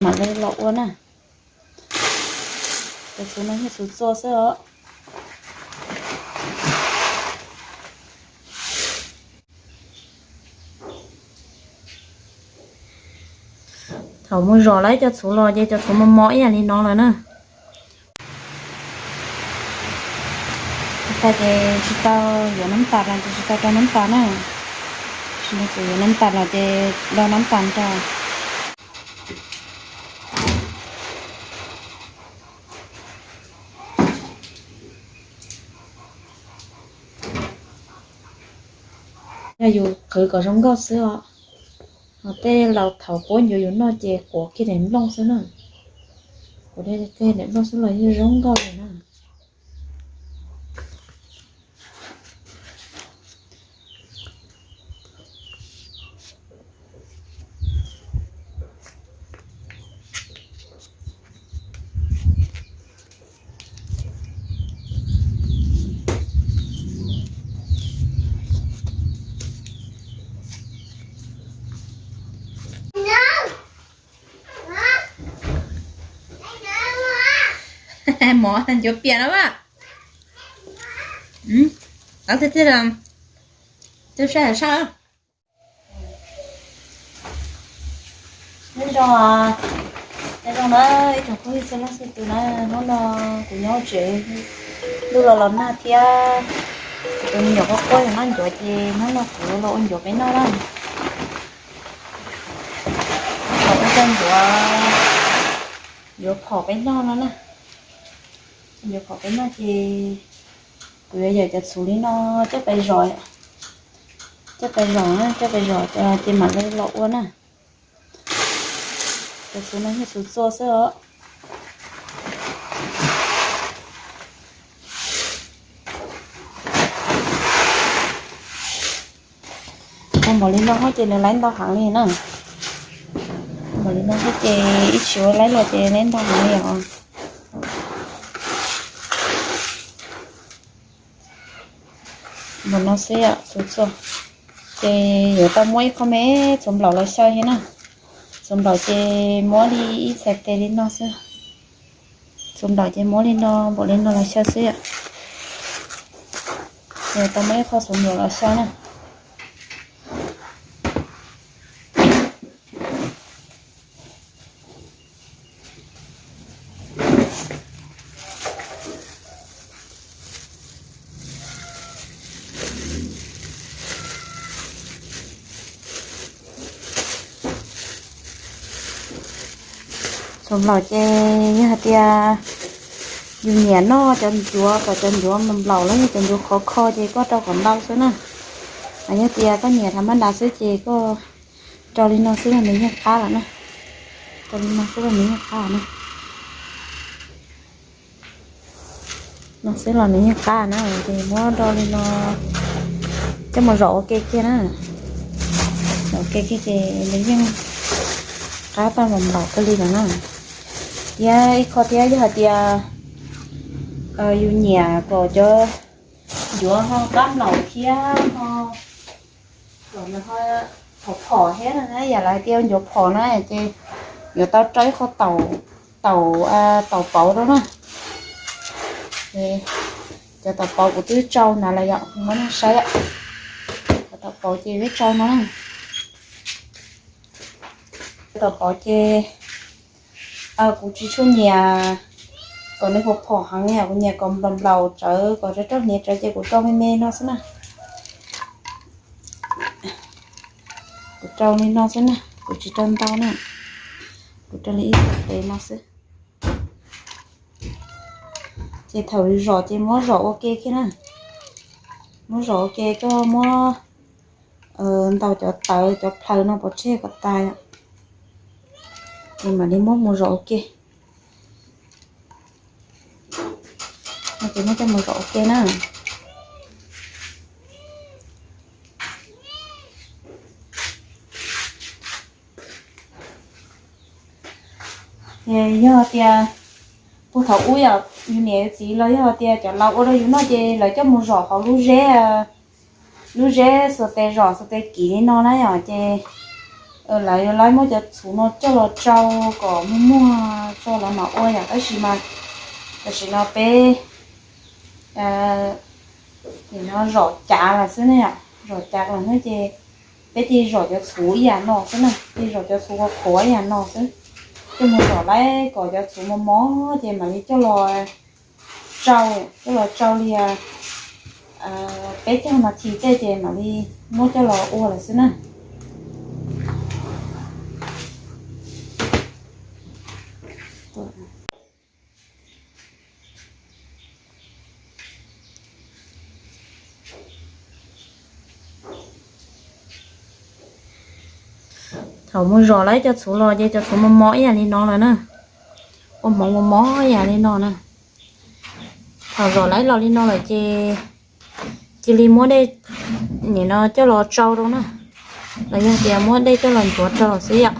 Mam li los ua na. Cov txhuv no yog txhuv txua xwb os. Thaum mus zom lawv cov txhuv los ces cov txhuv mos mos ib yam li no lawm na. Tag ces tsis tau yuav nab tas los ces tsis tau rau nab tas na. Tsis tau yuav nab tas los ces do nab tas rau. Yog yus qhwv kom zoo nkauj xwb os. Ho tej laus thaum puab ncuav yus noj ces quav kiag daim nplooj xwb na. Quav kiag daim nplooj xwb los yeej zoo nkauj li na. Mov ncuav pias no mas. Ab, twb sab sab. Nyob zoo, nyob zoo na ib tsoom phooj ywg txhua leej txhua tus na. Hnub no kuv nyob tsev, ntuj los los nag thiab, tus me nyuam quaj quaj noj ncuav ces hnub no kuv los ua ncuav peb noj na. Los ua cov ncuav, ncuav phom peb noj no na. Ncuav phom peb noj ces kuv yuav yawm cov txhuv li no coj pais zom, coj pais zom, coj pais zom ces mam li los ua na. Cov txhuv no yog txhuv txua xwb os. Ua npaum li no hos ces nws laib ntau heev li na. Npaum li no hos ces ib tsis ua laib los ces laib ntau heev li os. Npaum no xwb yom, txhuv txua. Ces yuav tau muab ib qho me txhuv nplaum los xyaw thiab na. Txhuv nplaum ces muab li ib txhais tes li no xwb. Txhuv nplaum ces muab li no, npaum li no los xyaw xwb yom. Yuav tau muab ib qho txhuv nplaum los xyaw na. Txhuv nplaum ces yog hais tias yus nyiam noj cov ncuav kom cov ncuav nplaum los yog cov ncuav khov kho ces koj rau kom ntau xwb na. Yog tias koj nyiam tham maj nra xwb ces koj rau li no xwb los nws yeej qab lawm na. Rau li no xwb los nws yeej qab na. No xwb los nws yeej qab na, ces muab do li no coj mus zom ua ke kiag na. Zom ua ke kiag ces nws yeej qab tau nplaum kawg li lawm na. Thiab ib qho thiab yog hais tias yus nyiam kom cov ncuav ho qab nplaum thiab ho kom nws ho phom phom thiab na, yam li hais tias ncuav phom na ces yuav tau rau ib qho taum, taum pauv rau na. Cov taum pauv kuv twb tsau na los yom, muab nej saib. Cov taum pauv ces peb tsau no na. Cov taum pauv ces kuv tsis tshua nyiam kom nws phom phom heev, kuv nyiam kom nplaum nplaum tsawv, kom rau rau hniav tsawv ces kuv rau me me no xwb na. Kuv rau li no xwb na, kuv tsis rau ntau na. Kuv rau li ib tes no xwb. Ces thaum zom ces muab zom ua ke kiag na. Muab zom ua ke, koj muab ntaus cov tawv cov plhaws no pov tseg kom tas, ces mam li muab mus zom ua ke. Ces muab coj mus zom ua ke na. Yog tias puag thaum ub yom, yus niam yus txiv los yog tias cov laus ua rau yus noj ces lawv coj mus zom hauv lub zeb, lub zeb xuas tes zom xuas tes kiv li no na yom, ces Lawv yuav laib muab cov txhuv no coj los tsau kom muag muag tso lawv mam ua yom, tab sis mas tam sim no peb nim no zom cav lawm xwb ne yom, zom cav lawm xwb ces peb cia li zom cov txhuv ib yam no xwb na, cia li zom cov txhuv qhuav qhuav ib yam no xwb. Coj mus zom laib kom cov txhuv mos mos ces mam li coj los tsau, coj los tsau li peb caug nas this tej ces mam li muab coj los ua lawm xwb na. Thaum mus zom laib cov txhuv los ces cov txhuv mos mos ib yam li no lawm na, ua hmoov mos mos ib yam li no na. Thaum zom laib los li no lawm ces cia li muab dej nim no coj los tsau rau na, los yog tias muab dej coj los nchuav rau xwb yom.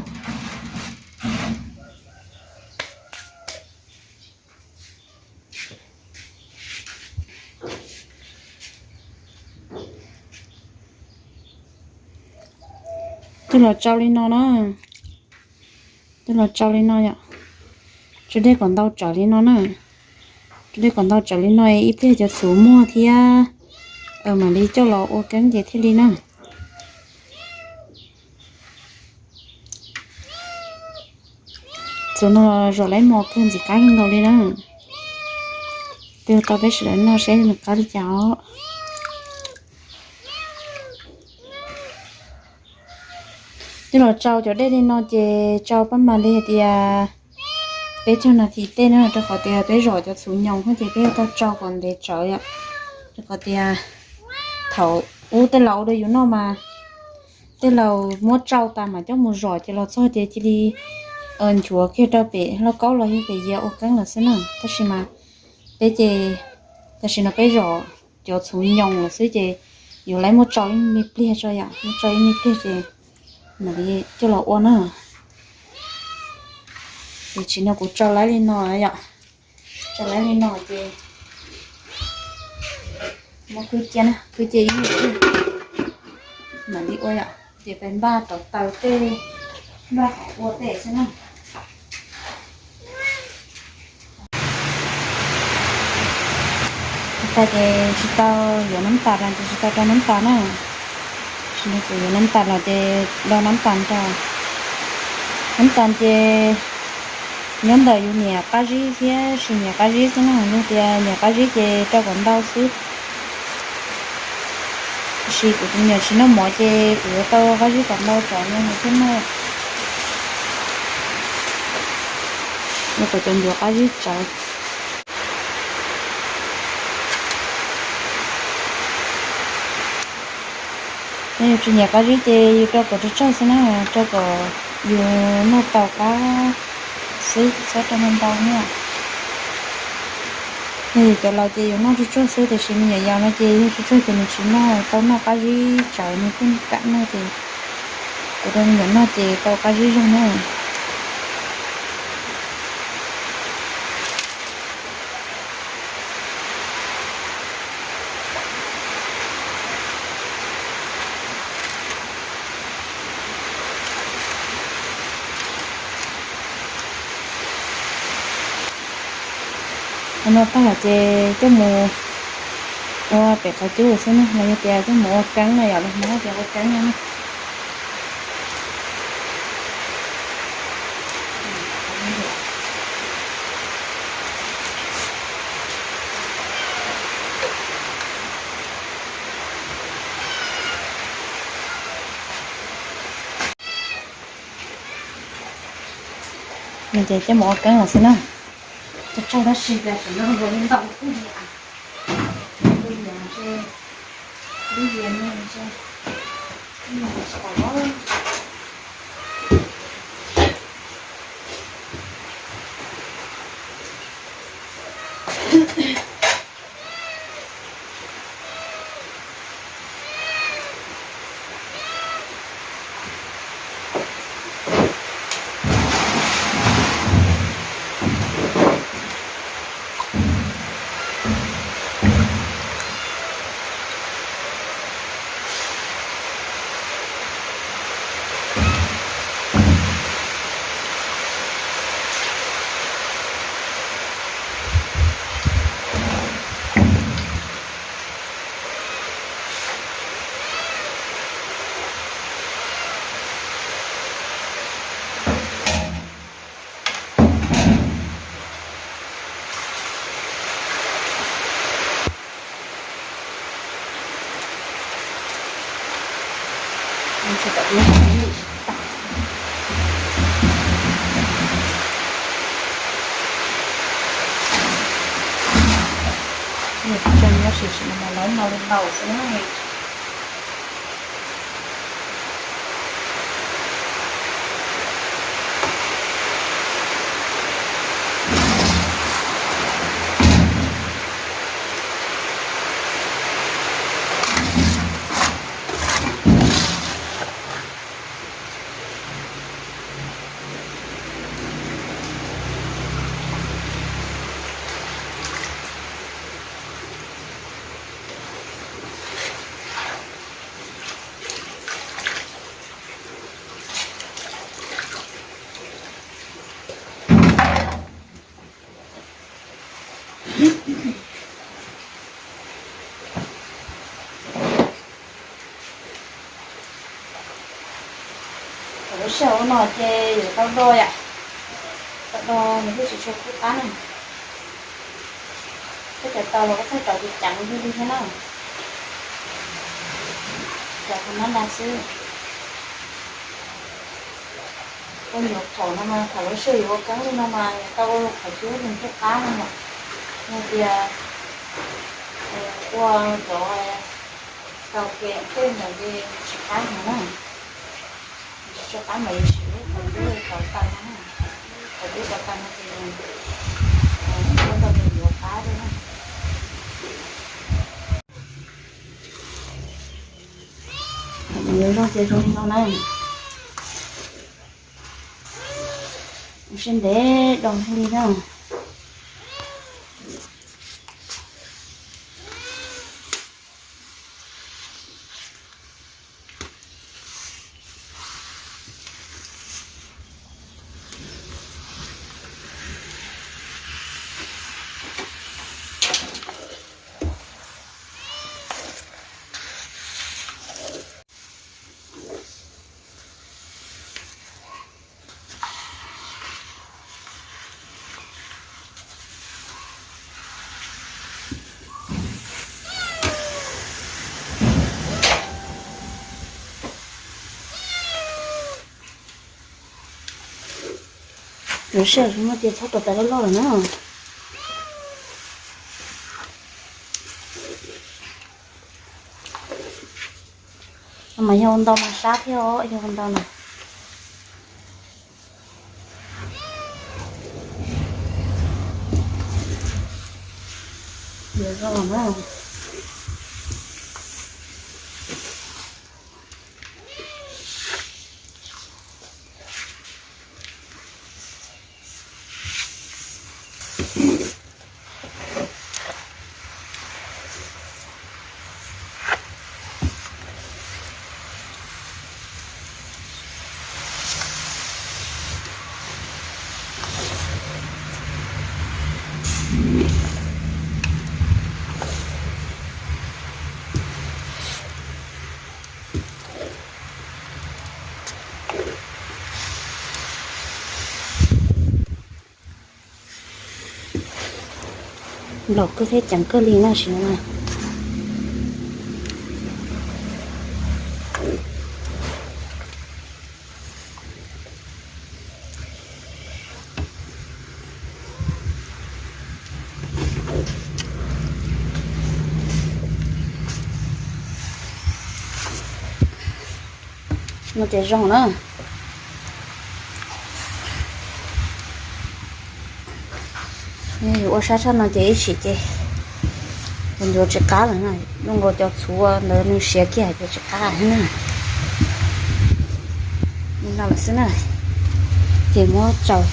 Coj los tsau li no na, coj los tsau li no yom, tso dej kom ntau tsawv li no na, tso dej kom ntau tsawv li no ib pliag cov txhuv muag thiab mam li coj los ua keeb ces thiaj li na. Txhuv no zom laib mos kawg ntxim qab kawg nkaus li na. Twb tau peb sawv daws noj seb nws qab li cas os. Twb los tsau cov dej li no ces tsau pab mas li hais tias peb caug nas this tej na, rau qhov tias peb zom cov txhuv nyoos no ces peb yuav tau tsau kom ntev tsawv yom. Rau qhov tias thaum ub tej laus ua rau yus noj mas tej laus muab tsau tas mas coj mus zom ces los txog ces cia li nchuav kiag rau pem lauj kaub los yog pem yias ua keeb lawm xwb na. Tab sis mas peb ces tam sim no peb zom cov txhuv nyoos lawm xwb ces yuav laib muab tsau ib me pliag tso yom, muab tsau ib me pliag ces mam li coj los ua na. Ces tam sim no kuv tsau laib li no yom, tsau laib li no ces muab kwv cia na, kwv cia ib me pliag mam li ua yom. Ces peb npaj rau taws tej, npaj qhov ua tej xwb na. Tas ces tsis tau yuav nab tas los ces tsis tau rau nab tas na. Tsis tau yuav nab tas los ces rau nab tas rau. Nab tas ces nyob ntawm yus niam qab zib thiab tsis niam qab zib xwb na, yog tias niam qab zib ces rau kom ntau xwb. Tab sis kuv tus me nyuam tsis noj mov ces kuv yuav tau qab zib kom ntau tsam no nws thiaj noj. Yuav kom cov ncuav qab zib tsawv. Yog yus tsis nyiam qab zib ces yus rau kom tsawg tsawg xwb na, rau kom yus noj tau qab xwb, txhob rau ntau ntau na. Yog cov laus ces yus noj tsuag tsuag xwb, tiam sis me nyuam yaus no ces yog tsuag tsuag ces nws tsis noj, tau noj qab zib tsawv nws thiaj kam noj ces kuv rau me nyuam noj ces tau qab zib zog na. Ua no tag lawm ces coj mus ua pem qhov cub xwb na, los yog tias coj mus ua keeb na, yog lus Hmoob tias ua keeb na. Ces coj mus ua keeb lawm xwb na. Tsawg tsawg tab sis tias tseem noj nkaus li ntau kub li. Tab sis tsis no mas lawv no li ntau xwb na. Thaum lub sij hawm ua no ces yuav tau do yom, tau do nws thiaj tsis tshua kub qab na. Koj cov tau los koj txhob cov ceev ceev li thiab na, cov qhov no ntag xwb. Koj nyuam qhuav no mas thaum lub sij hawm yuav ua qeeb li no mas tau ua qhov cub nws thiaj qab no yom. Yog tias ua cov tau ke tej ntawd ces tsis qab heev na. Tsis qab mas yus siv lub qhov cub cov taw no, qhov cub cov taw no ces ua tau nws yuav qab li na. Yuav zoo ces zoo li no na. Siab ntev do li na. Lub sij hawm muaj tias txhob rau tas loj loj lawm na. Mas yog ua ntau mas sab thiab os, yog ua ntau na. Yuav zoo na. Nplaum kawg thiab ceev kawg li na sim no na. No ces zoo na. Yus ua sab tshaj no ces ib sim ces ncuav tsis qab lawm na, zoo nkaus cov txhuv ntawd nws siav kiag ces tsis qab thiab na. Li no lawm xwb na, ces muab tsaus.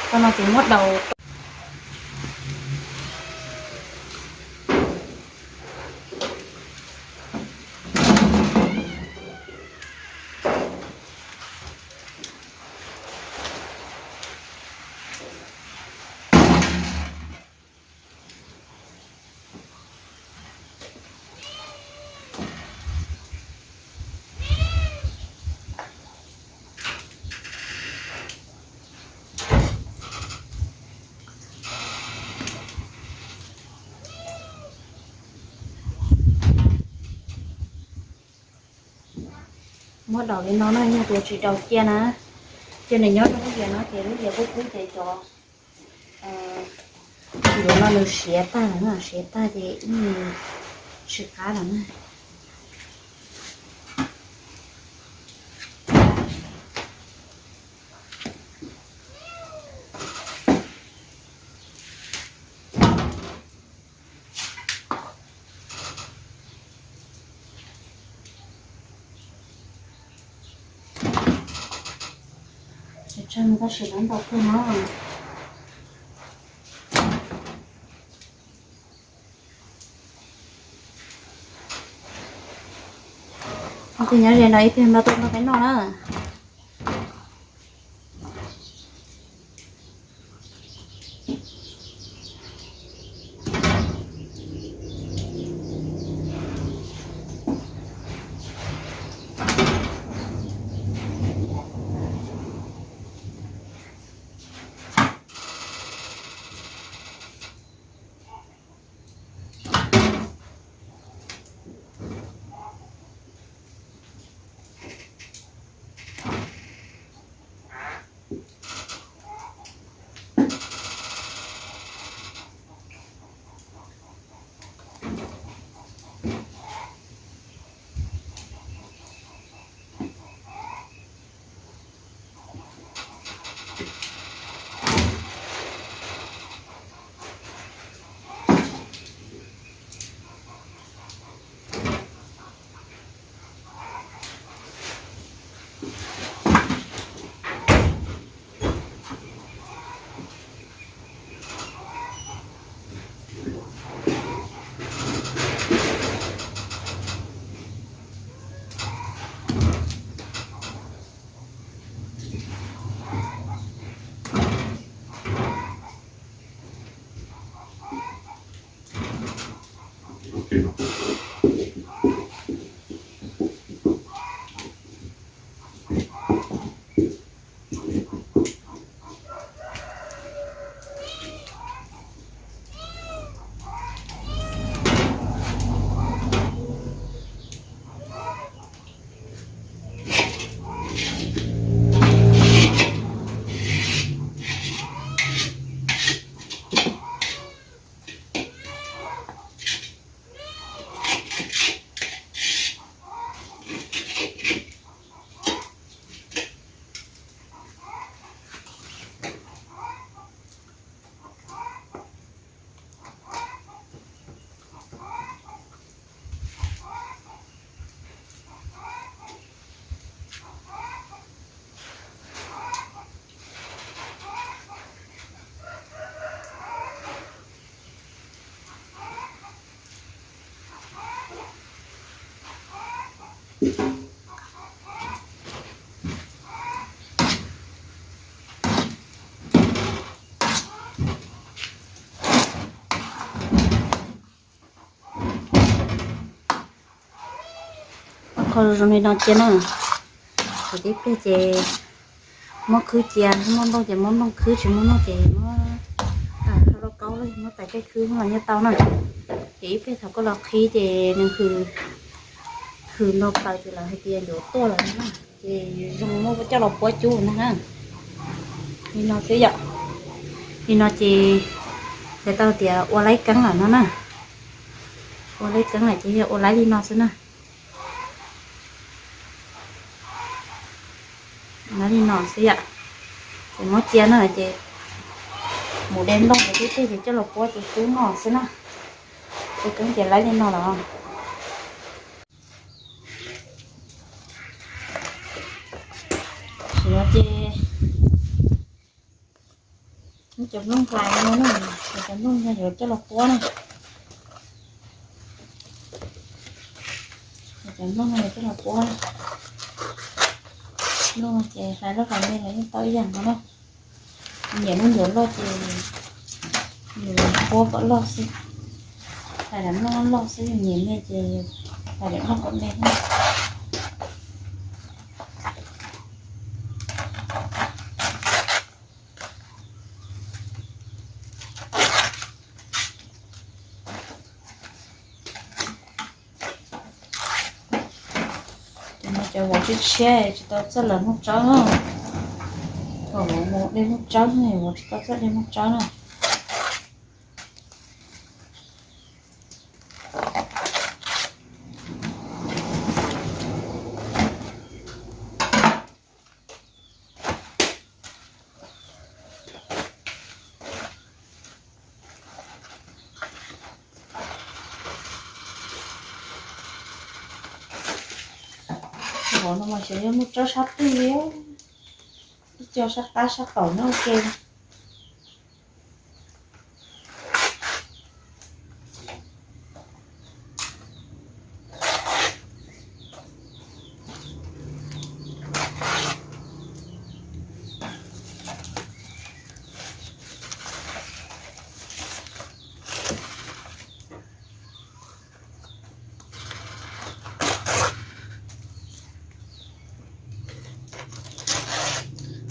Tau no ces muab daus. Muab daus li no na, yog tias tsis daus cia na, ces nws nyob rau lub yias no ces lub yias kub kub ces cov yuav no nws siav tag lawm na, siav tag ces ib tsis qab lawm na. Tsawg tab sis lawv ntau kawg no. Tus nyob ze no ib pliag npaj tuaj nrog peb noj na. Qhov zoo li no cia na, thaum ib pliag ces muab khwb cia, muaj nplooj ces muab nplooj khwb, tsis muaj nplooj ces muab lauj kaub los muab tais caij khwb los yeej tau na. Ces ib pliag thaum koj los qhib ces nws hws, hws npau taws ces lawv hais tias yuav tuaj lawm na. Ces zoo muab coj los puab cub na. Li no xwb yom. Li no ces hais tau tias ua laib keeb lawm no na. Ua laib keeb lawm ces yog ua laib li no xwb na. Laib li no xwb yom. Ces muab cia na ces mus de nplooj ces tib teg ces coj los puab ces cub noj xwb na. Ua keeb ces laib li no los. Tam sim no ces Cov nplooj hlais no na, cov nplooj no yuav coj los puab na. Cov nplooj no yuav coj los puab na. Nplooj no ces hlais loj hlais me los yeej tau ib yam nkaus na. Nyiam nplooj ncuav loj ces yus puab kom loj xwb. Hlais daim nplooj loj xwb, yus nyiam me ces hlais daim nplooj kom me xwb. Cov no cov vauv tshiab tshiab tsis tau txawj lawv muaj tsawb na. Kom vauv mus de muaj tsawb, vauv tsis tau txawj de muaj tsawb na. Vauv no mas xyov yog muaj tsawb sab twg li, ib co sab qab sab qaum no ua ke.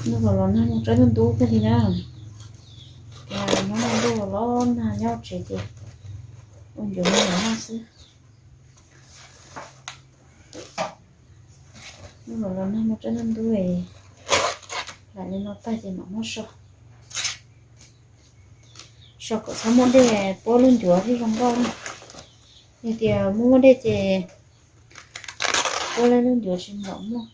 Ntuj los los nag, muaj tsawb ntub ntub kawg li na. Nyob ntuj los los nag nyob tsev ces ua ncuav me los noj xwb. Ntuj los los nag muaj tsawb ntub ntub, lam li no tag ces mam muab so. So kom txhob muaj dej puab lub ncuav thiaj zoo nkauj na. Yog tias muaj muaj dej ces puab lub ncuav tsis npaum muaj.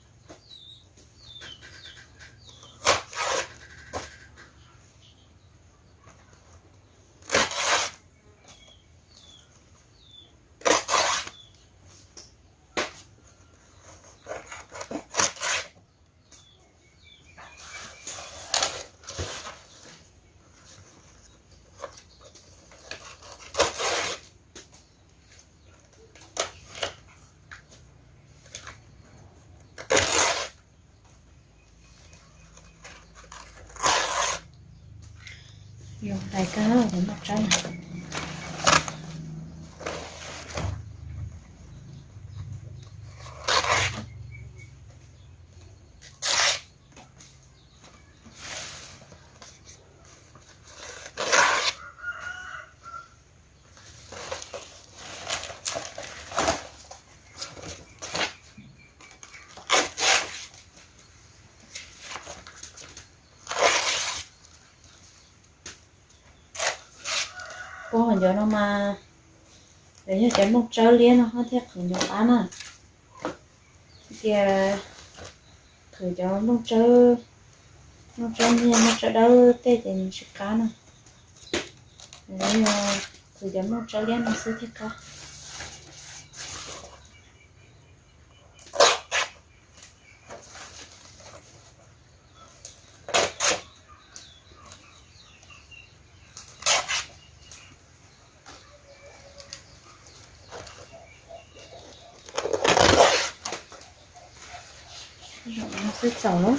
Yuav hlais kawg cov nplooj tsawb na. Puab hauv ncov no mas yog cov nplooj tsawb liab no thiaj qhwv ncov qab na. Tias qhwv cov nplooj tsawb, nplooj tsawb nyiaj, nplooj tsawb dawb tej ces nws tsis qab na. Yog qhwv cov nplooj tsawb liab no xwb thiaj qab. Zaum no xwb txaus lawm.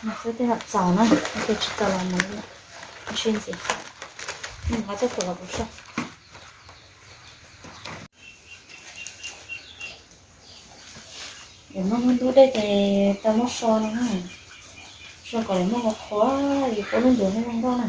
Mas xwb tej ham txaus na, tej tsis txaus los mus ntsis ntxiv, nqa tej kuv los kuv soj. Yuav muab ntub dej ces tau muab so no na. Kom lawv muaj qhov qhuav, yuav puab lub ncuav muaj zoo nkauj na.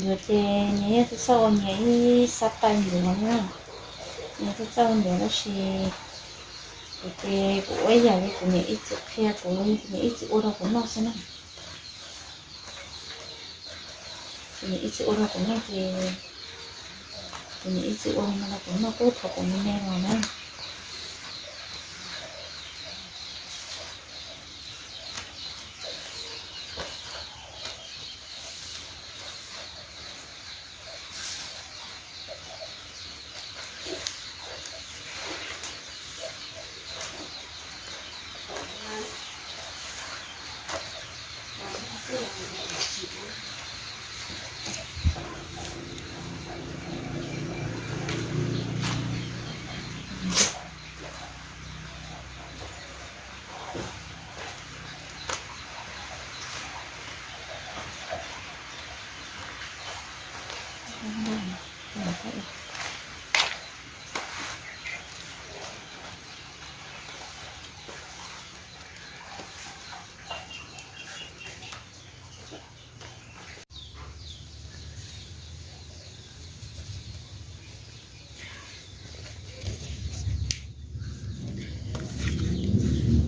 Ncuav ces nyias yeej txawj txawj ua nyias ib xab tais ncuav na. Nyias txawj txawj ua ncuav tab sis kuv ces kuv ua ib yam li kuv niam ib txwm qhia kuv, kuv niam ib txwm ua rau kuv noj xwb na. Kuv niam ib txwm ua rau kuv noj ces, kuv niam ib txwm ua li no rau kuv noj tub thaum kuv me me los na.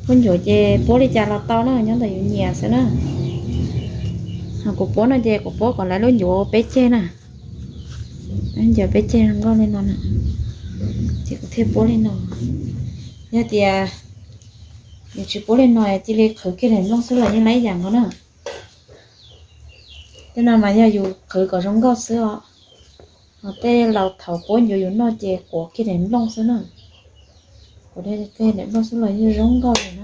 Puab ncuav ces puab li cas los tau na, nyob ntawm yus nyiam xwb na. Ho kuv puab no ces kuv puab kom lawv lub ncuav peb ceg na. Ncuav peb ceg zoo nkauj li no na, ces kuv thiaj puab li no. Yog tias yus tsis puab li no cia li qhwv kiag daim nplooj xwb los yeej lab yam nkaus na. Tej no mas yog yus qhwv kom zoo nkauj xwb os. Ho tej laus thaum puab ncuav yus noj ces quav kiag daim nplooj xwb na. Quav kiag daim nplooj xwb los yeej zoo nkauj li na.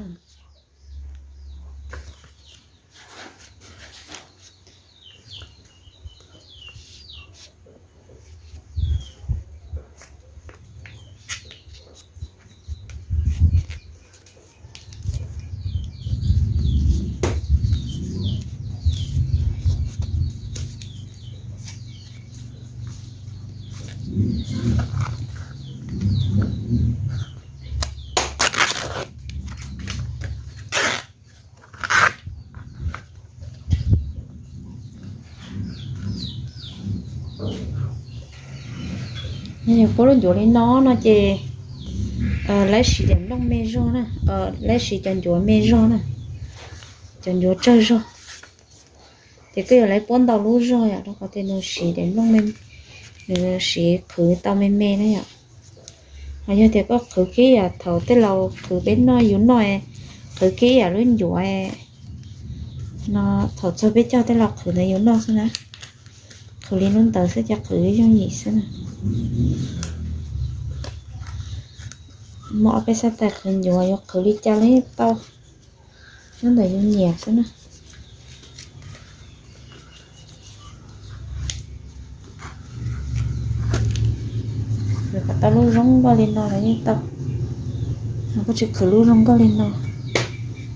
Yog puab lub ncuav li no no ces lawv siv daim nplooj me zog na, lawv siv cov ncuav me zog na, cov ncuav tsawg zog. Ces koj yuav lawv puab ntau lub zog yom, rau qhov tias nws siv daim nplooj, nws siv qhwv tau me me na yom. Ho yog tias koj qhwv kiag yam thaum tej laus qhwv peb noj yus noj, qhwv kiag yam lub ncuav no, thaum txog peb coj tej laus qhwv ntawd yus noj xwb na. Qhwv li lub ntawd xwb ces qhwv yooj yim xwb na. Muaj ob peb xab tais qhwv ncuav yuav qhwv li cas los yeej tau, nyob ntawm yus nyiam xwb na. Qhwv kom tau lub zoo nkauj li no los yeej tau. Koj tsis qhwv lub zoo nkauj li no,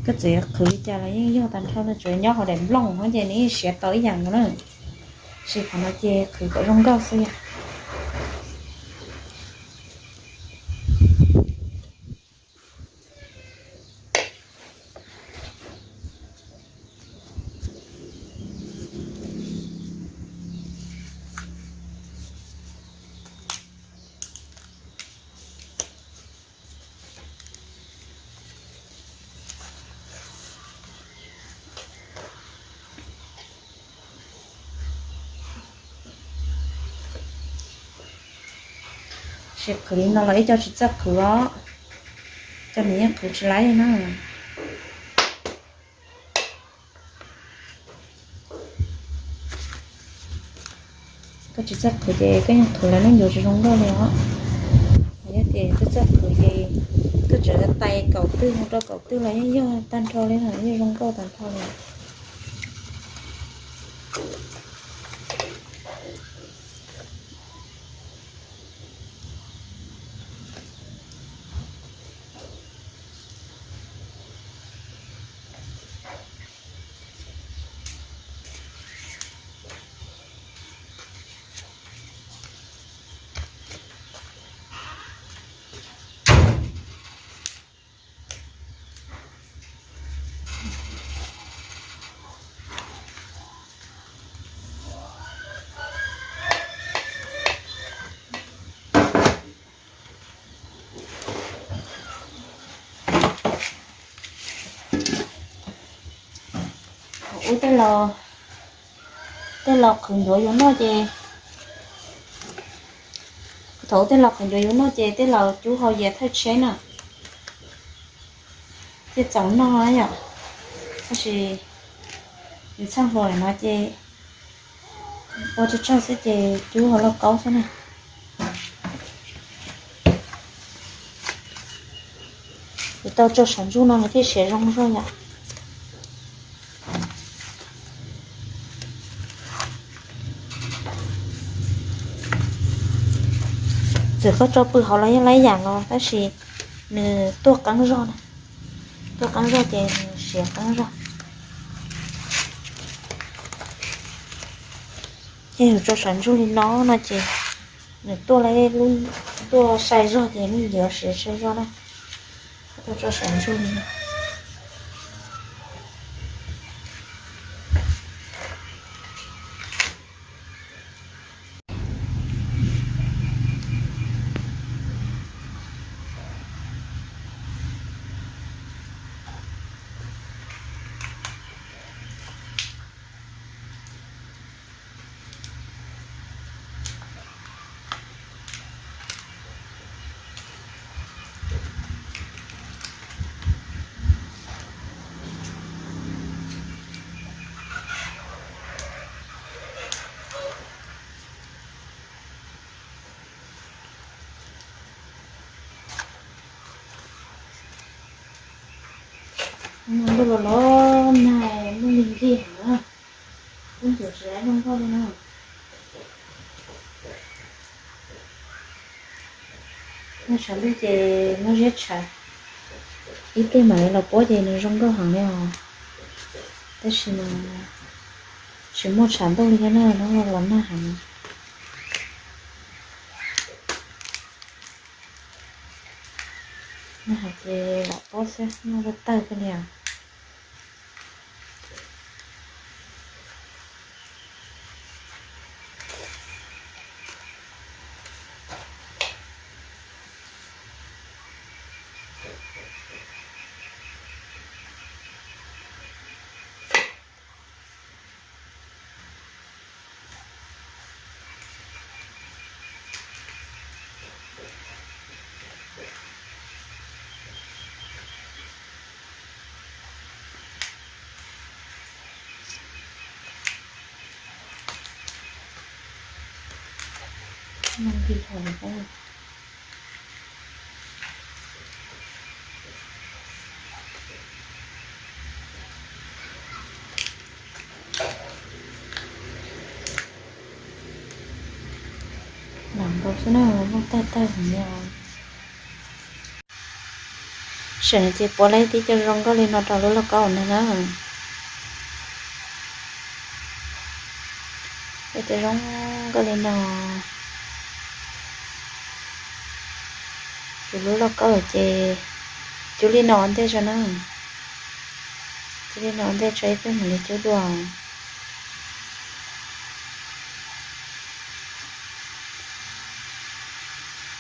koj txawm yuav qhwv li cas los yeej yog tag nrho no, tsuas nyob hauv daim nplooj no ces nws yeej siav tau ib yam nkaus na. Tab sis qhov no ces qhwv kom zoo nkauj xwb yom. Tab sis qhwv li no los ib co tsis txawj qhwv os, cov nws yeej qhwv tsis laib na. Koj tsis txawj qhwv ces koj yeej qhwv lawv lub ncuav tsis zoo nkauj li os. Yog tias koj txawj qhwv ces koj tseem tais kaum twg mus rau kaum twg los yeej yog tag nrho li na, yeej zoo nkauj tag nrho li. ub tej laus, tej laus qhwv ncuav yuav noj ces, thaum ub tej laus qhwv ncuav yuav noj ces tej laus cub hau yias thawj tsheb na, thiaj txaus noj yom. Tab sis nws txhaj hluas lawm no ces ua tsawg tsawg xwb ces cub hauv lauj kaub xwb na. Yuav tau tso saum ntsuj no nws thiaj siav zoo zog yom. Txawm koj tso pw hauv los yeej laib yam los tab sis nws tuaj qeeb zog na, tuaj qeeb zog ces nws siav qeeb zog. Ces yus tso saum ntsuj li no no ces nws tuaj lub, tuaj sai zog ces nws yuav siav sai zog na. Tso saum ntsuj li no. Ntuj los los nag muaj li nkig heev na, ib ntsis tsis laib zoo nkauj li na. Nag tshav ntuj ces muab ziab tshav ib pliag mam li los puab ces nws zoo nkauj heev li os. Tab sis mas tsis muaj tshav ntuj li thiab na, los nag heev. Nag heev ces lam puab xwb, nag tawg tawg kawg li os. Lam nkaus xwb na, muaj tawg tawg heev li os. Tam no ces puab lawv tib co zoo nkauj li no rau lub lauj kaub no na. Tib co zoo nkauj li no. Ces lub lauj kaub ces cub li no ua ntej tso na. Cub li no ua ntej tso ib pliag mam li cub dua.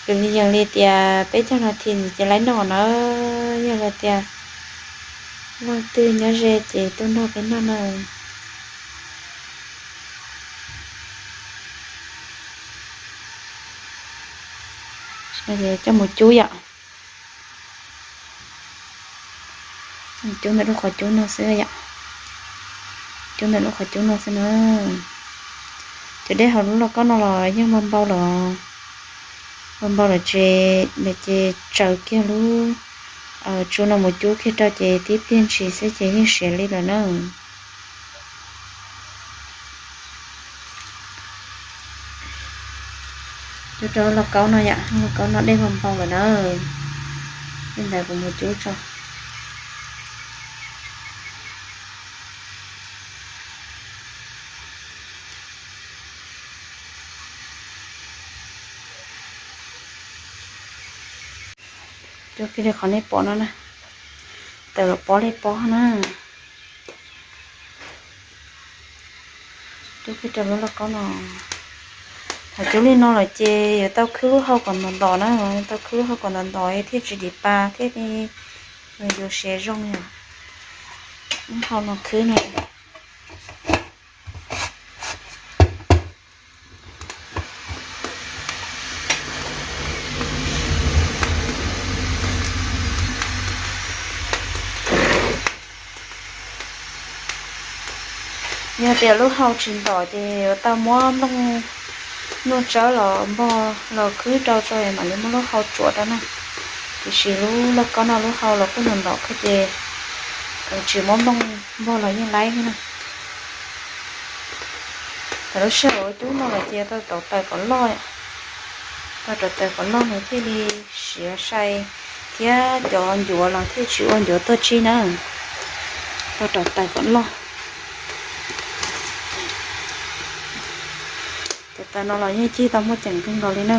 Ces li yog li tias peb caug nas this ces laib noj na, yog li tias leej twg nyob ze ces tuaj nrog peb noj na. Coj mus cub yom. Cub ntawm lub qhov cub no xwb yom. Cub ntawm lub qhov cub no xwb na. Cov dej hauv lub lauj kaub no los yeej npau npau lawm. Npau npau lawm ces, ces tsaws kiag lub tsu no mus cub kiag rau ces tib pliag ntshis xwb ces yeej siav li lawm na. Cub rau lub lauj kaub no yom, lub lauj kaub no dej npau npau lawm na. Li ntawd kuv mus cub tso. Cub kiag li qhov nej pom no na, tawm los pob li pob na. Cub kiag rau lub lauj kaub no. Thaum cub li no lawm ces yuav tau khwb lub hau kom ntom ntom na, tau khwb lub hau kom ntom ntom thiaj tsis dim pa thiab, yuav siav zoo yom. Lub hau no khwb no. Yog tias lub hau tsis ntom ces yuav tau muab nplooj nuj tsawb los npog los khwb rau tso mam li muab lub hau tsuam rau na. Tiam sis lub lauj kaub no lub hau los kuj ntom ntom kawg ces tsis muab nplooj npog los yeej laib thiab na. Thaum lub sij hawm ua cub no los ces tau rauv taws kom loj, tau rauv taws kom loj nws thiaj li siav sai thiab cov ncuav los thiaj tsis ua ncuav tuaj tsib na. Tau rauv taws kom loj. Cov taws no los yeej cig tau muaj ceem kawg nkaus li na.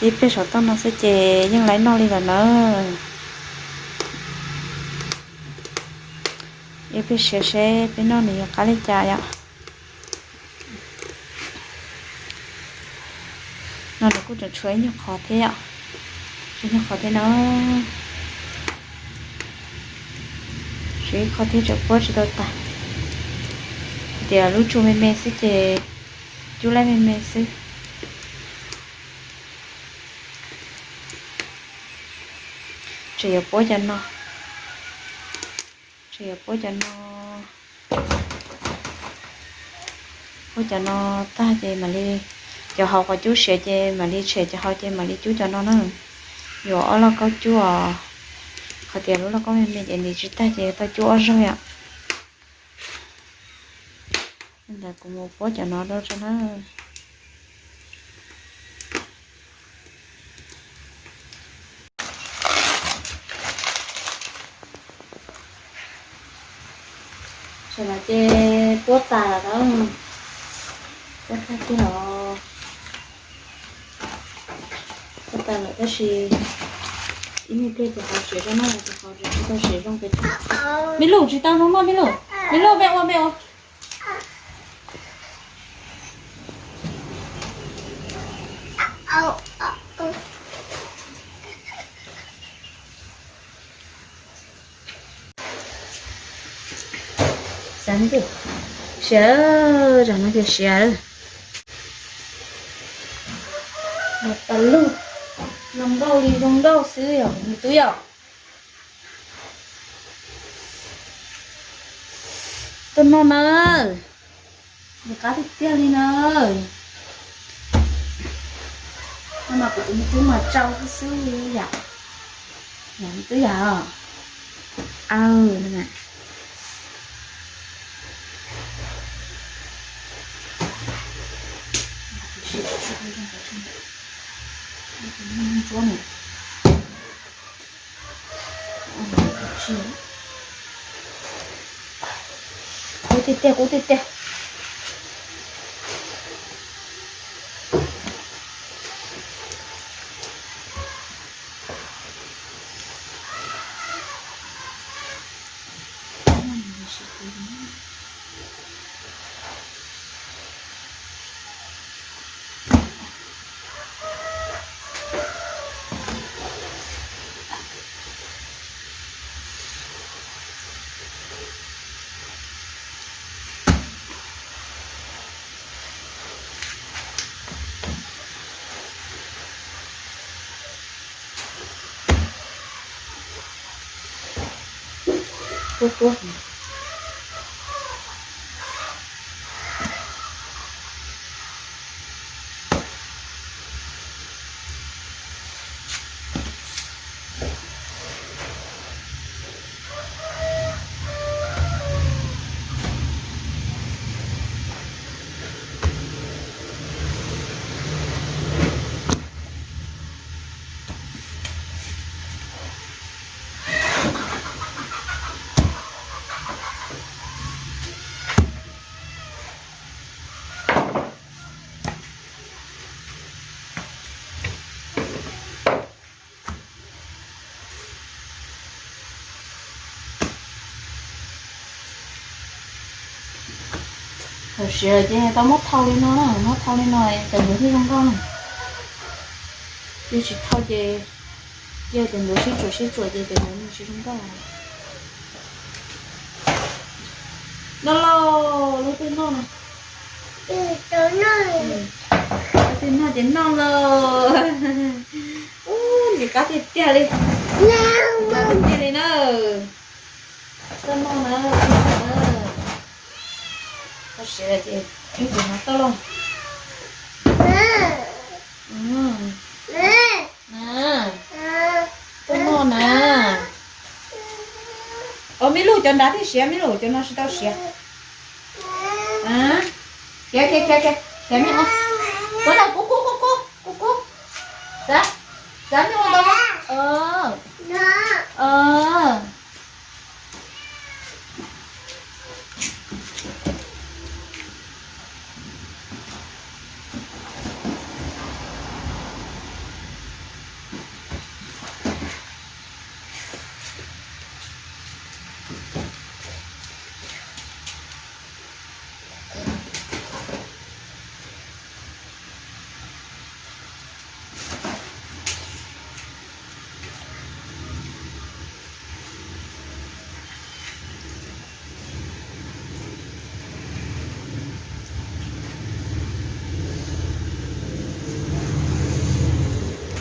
Ib pliag saum toj no xwb ces yeej laib noj li lawm na. Ib pliag siav seb peb noj nws yuav qab li cas yom. No nws kuj tseem tshuav ib nyuag qhov thiab yom. Tshuav ib nyuag qhov thiab no. Tshuav ib qho thiab tseem puab tsis tau tas. Tias lub tsuj me me xwb ces cub laib me me xwb. Tseem yuav puab cov no. Tseem yuav puab cov no. Puab cov no tag ces mam li, cov hauv qhov cub siav ces mam li tshem cov hauv ces mam li cub cov no na. Yuav ob lauj kaub cub os. Qhov tias lub lauj kaub me me ces nws tsis tag ces tau cub ob zaug yom. Ntawd kuv mus puab cov no rau tso na. Tam no ces puab tas lawm na. Puab tag kiag los, puab tas lawm tab sis ib me pliag ces qhov siav zog no ces qhov tsis tau siav zoo pes tsawg. Me Luj, tsis tau zoo noj Me Luj. Me Luj, me ua, me ua. Xav tias siav, zam no ces siav. Mas tas lug, zoo nkauj li zoo nkauj xwb yom me tub yom. Tuaj noj na, nws qab tiag tiag li na. Noj mas kuv tus me tub mas tsau xwb xwb li yom. Yom me tub yom. Aw, no na. Kub tiag tiag, kub tiag tiag. Tuab tuab. Thaum siav ces tau muab thau li no na, muab thau li no cov ncuav thiaj zoo nkauj na. Yog tsis thau ces, yog cov ncuav sib tsuam sib tsuam ces cov ncuav nws tsis zoo nkauj. Noj lauj, lub twg noj no. Lub twg noj ces noj lauj. Ub, nws qab tiag tiag li. Qab tiag tiag li na. Koj noj na, koj noj na. Siav ces ib tus no toj lauj. Tuaj noj na. Ua me lug cov nrad thiaj siav, me lug cov no tsis tau siav. Khiav khiav khiav khiav, khiav me ua. Kub na, kub kub kub kub kub kub. Xav, xav me ua ntau.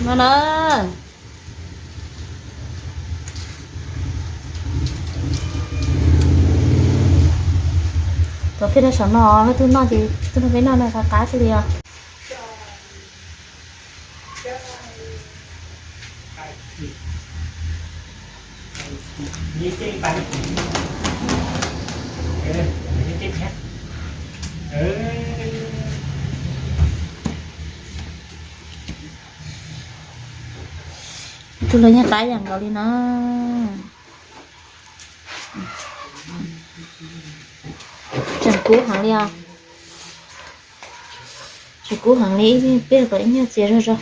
No na. Tau peb rau saum no, leej twg noj ces twg noj, peb noj no qab qab xwb li os. Tus lawv yeej qab yam nkaus li no. Tseem kub heev li os. Tseem kub heev li, peb kom ib nyuag txias zog zog.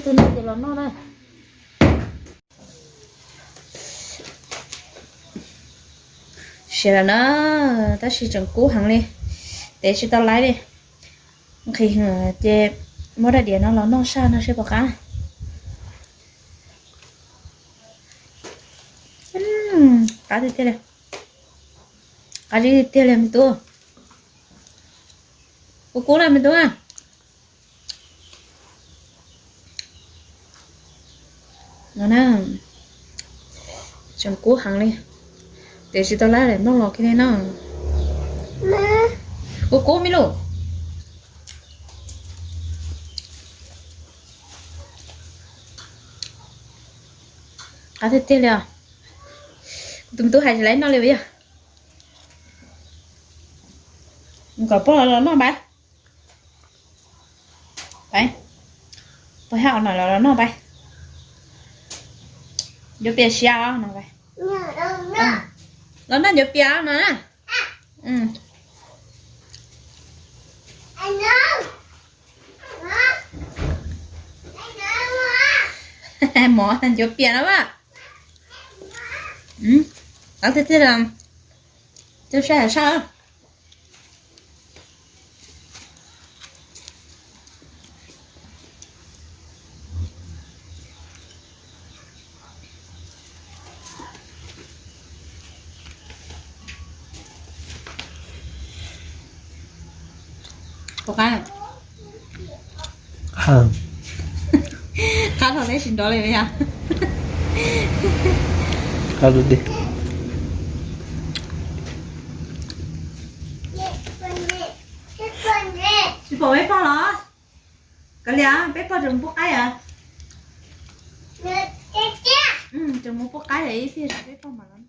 Tus no ces los noj na. Siav lawm na, tab sis tseem kub heev li, tev tsis tau laib li. Nqhis ces muab daim diav no los noj saj no seb puas qab. Qab tiag tiag li. Qab tiag tiag li me tub. Kub kub na me tub. No na, tseem kub heev li, tev tsis tau laib li, noj los kiag li no. Kub kub me lug. Qab tiag tiag li os. Kuv tus me tub hais tsis laib noj li yog. Kom pog los noj npais. Pog hab no los noj npais. Ncuav pias siav no. Los noj ncuav pias no na. Mov ncuav pias no mas. Qab tiag tiag li. Coj sab hais sab. Puas qab? Qab dhau teb tsis nrov li yog. Tsis pom peb pog los? Kav liam, peb pog tseem mus pub qaib os. Tseem mus pub qaib os, ib pliag peb pog mam los.